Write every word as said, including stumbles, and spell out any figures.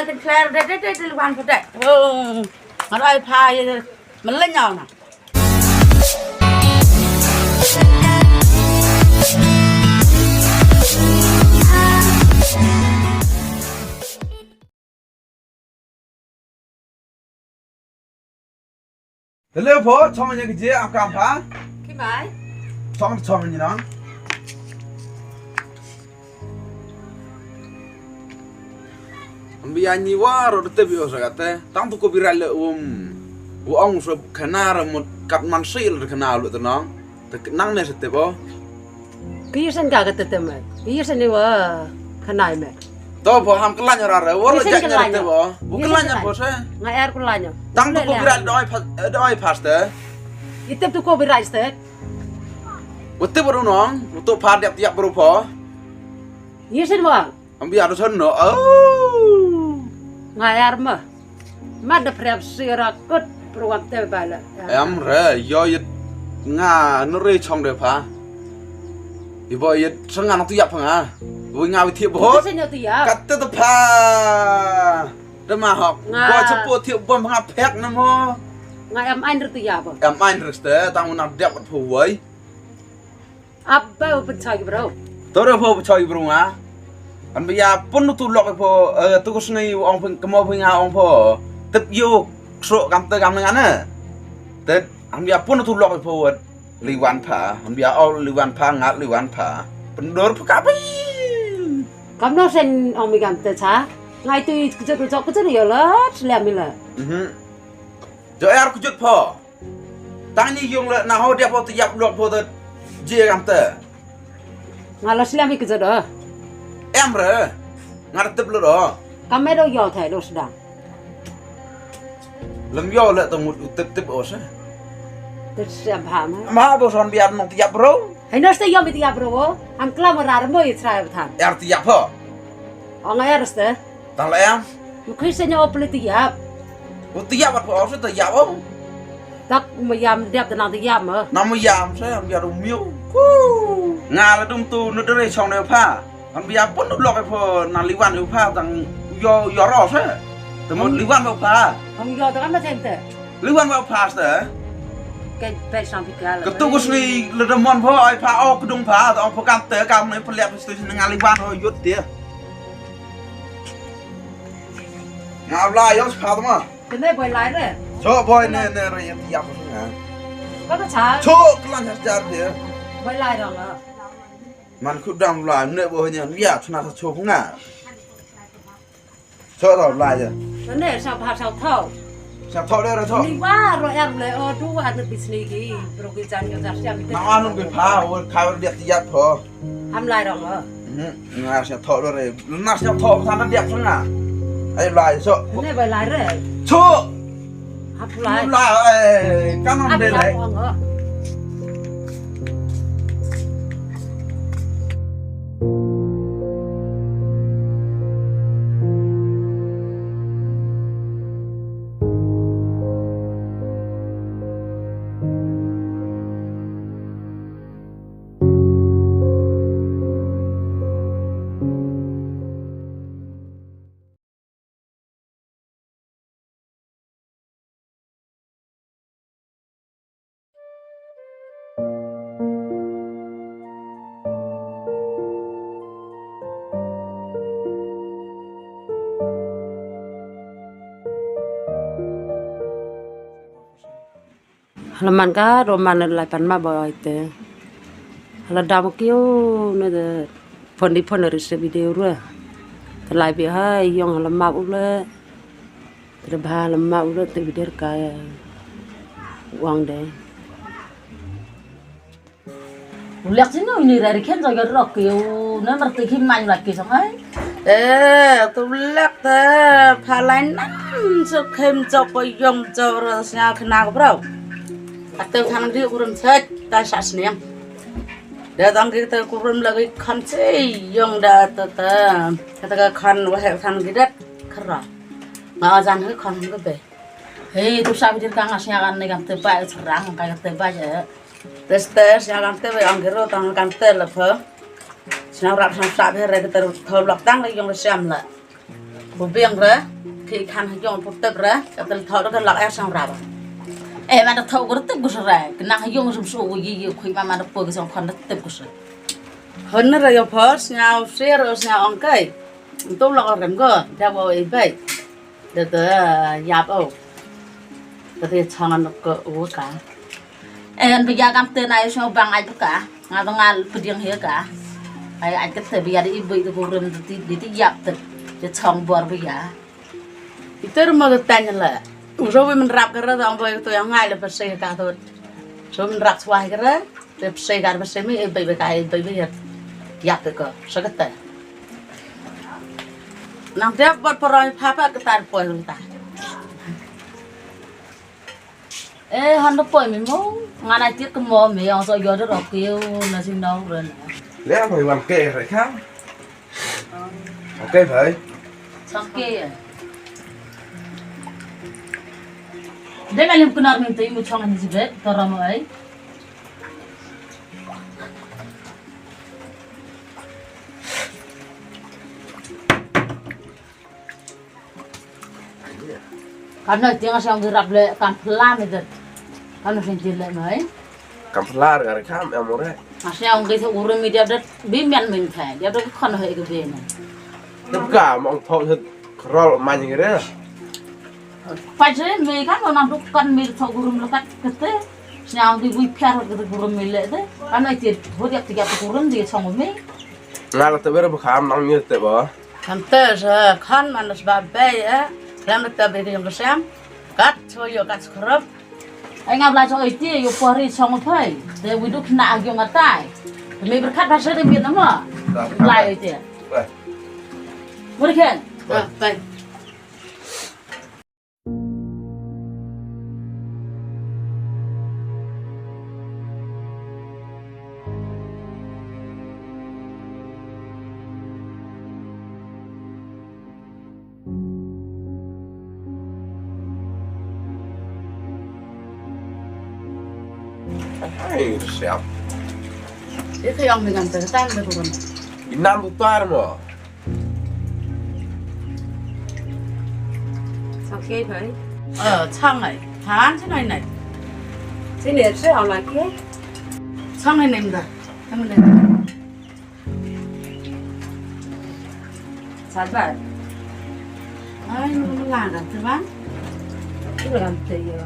Declare de de de de wan pete. Oh, ngai pha ye meleng au na. Hello pho, chong ïa ka je ap kam pha. Ki mai. Chong chong ni nang. Am bia ni wa ro de te bi o sa ka te. Tang tu ko bi ra le um. U ong so khana ra mut kat man si le khana lu te nang. Te nang ne se te bo. Ki sen ka ka te te me. Ki sen ni wa khanai me. To bo ham klan ra re. Wo ro ja nya te bo. Bu klan nya bo se. Nga er klan nya. Tang tu ko bi ra doi pa doi pas te. Itep tu ko bi ra ste. Wo te bo nong. Wo to pa dep tiap bro pho. Ye sen wa. Am bia do sen no. Oh. Nga er me. Ma da prep sira kut pruwak te bala. Em re, yo yit nga nuri chong de pha. Ibo yit sengan tu yap nga. Wi nga wi thiep bot. Sen yo tu yap. Kat te pha. Te ma hok. Nga. Bo chapo thiep bom nga pek na mo. Nga em ain tu yap. Em ain reste tang unang dep phu wai. Ap ba u pynchoi ki bro. To re pho pynchoi ki bro nga. An ba ya pun tu lok pho, eh, tu ko sngi ong pun kemo pun nga ong pho. Tip yu kso kam te kam nga ne. Te an ba ya pun tu lok pho wat liwan pha. An ba ya ol liwan pha ngat liwan pha. Pendor pha ka pi. Kam no sen ong mi kam te cha. Ngai tu kejut kejut kejut yo la slem mi la. Mhm. Jo er kejut pho. Tang ni yung le na ho dia pho te yap lok pho te je kam te. Nga la slem i kejut do. Em re. Nga da tip le do. Kam me do yo thai do sdang. Lem yo le te ngut u tip tip o se. Te sia bha ma. Ma bo son biar nong te yap bro. Hai no ste yo mi te yap bro. Am klam ra mo i trai bthan. Er te yap pho. Ong er ste. Tang la em. Yu khri se nyo pli te yap. U te yap wat pho se te yap o. Tak ma yam dep te nang te yap ma. Na ma yam se am ya ru miu. Ku. Nga la dum tu nu dere chong ne pha. An bia pun du lok pho na liwan u pha tang yo yo ro se. Te mo liwan u pha. Hong yo te kan ma sen te. Liwan u pha se. Ke pe sang pi ka la. Ke tu ku sni le de mon pho ai pha o kdung pha ta o pho kam te kam ne pha liap stu sni nga liwan o yut te. Nga bla yo pha ta ma. Te ne boi lai re. Cho boi ne ne re yet yap nga. Ka ta cha. Cho klan har jar de. Boi lai rong a. Man khu dam la ne bo nya ya chna sa cho nga. Cho da la ya. Te ne sa pha sa tho. Sa tho le ra tho. Ni wa ro er le o du wa ne bisni ki. Bro ki jan yo jar siam. Na anu ki pha o khai ro dia tiat pho. Ham lai rong o. Mhm. Nga sia tho lo re. Na sia tho sa na diak sa nga. Ai lai so. Ne bai lai re. Cho. Hap lai. Lai ai kan on de lai. Ong o. Hala man ka ro man lai pan ma ba ite. Hala dam kiu ne de phone di phone ri se video ru. Te lai bi hai yong hala ma u le. Te ba hala ma u le te video ka wang de. U lek sini u ni rari khen so ga rok ke u na mar te khim man lak ke so ai. Eh, tu lek te phalai nan so khem so po yong so ro snya khna ko bro. Ate khang di kurum sej ta sa sniang. Da dang ki te kurum lagi khan se yong da te te. Kata ka khan wa he khan gidat khara. Nga jan he khan ke be. Hei, tu sa bidir ka nga snya kan ne kan te ba serang ka te ba je. Tes tes nya kan te ba ang gero tang kan te le pho. Sna rap sna sa be re ke te tho lak tang le yong le siam le. Bu biang re. Ki khan ha jong pur tep re, ka tel thok re ka lak er sang raba. Eh, ma da thok ko tep ko sere. Kena ha jong sum su ko yi yi kui ma ma da pur ko sang khan da tep ko sere. Hon re yo pur snya u sir o snya ong kai. Ntu lak rem ko, da ko e bai. Da da yap o. Da da chang an ko u ka. Eh, an bia kam te na yo song bang ai ka. Nga da ngal pdiang he ka. Ai ai ka te bia di ibai da ko rem di di yap te. Di chang bor bia. Iter mo da tanya la. Uso wi men rap kara da ong bai to yang ngai la pa sei ka to. So men rap swai kara. Te pa sei kara pa sei mi e bai bai ka e bai bai ya. Ya te ko. Sa ka te. Nang dia bor poroi papa ka tar poi ta. Eh, han da poi mi mo. Ngan ai tiek ke mo mi ong so yo de rok keu na si nong ren. Le mo wan ke re ka. Ok bhai. Song ke. De ma lim kunar min tei mu chong ni jibet to ram ai. Kan noi tiang siang di rap le kan pla mi det. Kan noi sing jil le noi. Kam pla re kam em ore. Masih ang di se urun mi dia det bi mian min thai. Dia det kan noi ke bi na. Tep ka mong thok het krol man ke re. Pa je mi kan lo nang duk kan mi thok urun lekat kete. Siang di bui piar kete urun mi le de. Kan noi ti hodiak tiga urun di song mi. Ngal te ber ba kam nang mi te ba. Kan te sa khan man sa ba bei eh. Lem te be ki jong ka sem. Kat so yo kat skrop. Ai ngap la so iti yo pori song phai. Te widuk na ag yo ngatai. Me berkat ba sa de mi na mo. Lai iti. Muriken. Bye. Hai, siap. Ito yung mingan tayo, tayo na bukan. Inam butar mo. Sake bhai. Ờ, chang ai. Than chang ai nai. Sini se aw lagi. Chang ai nem da. Em nem. Sabar. Ai, nung lang kan tu bang. Tu lang tu yo.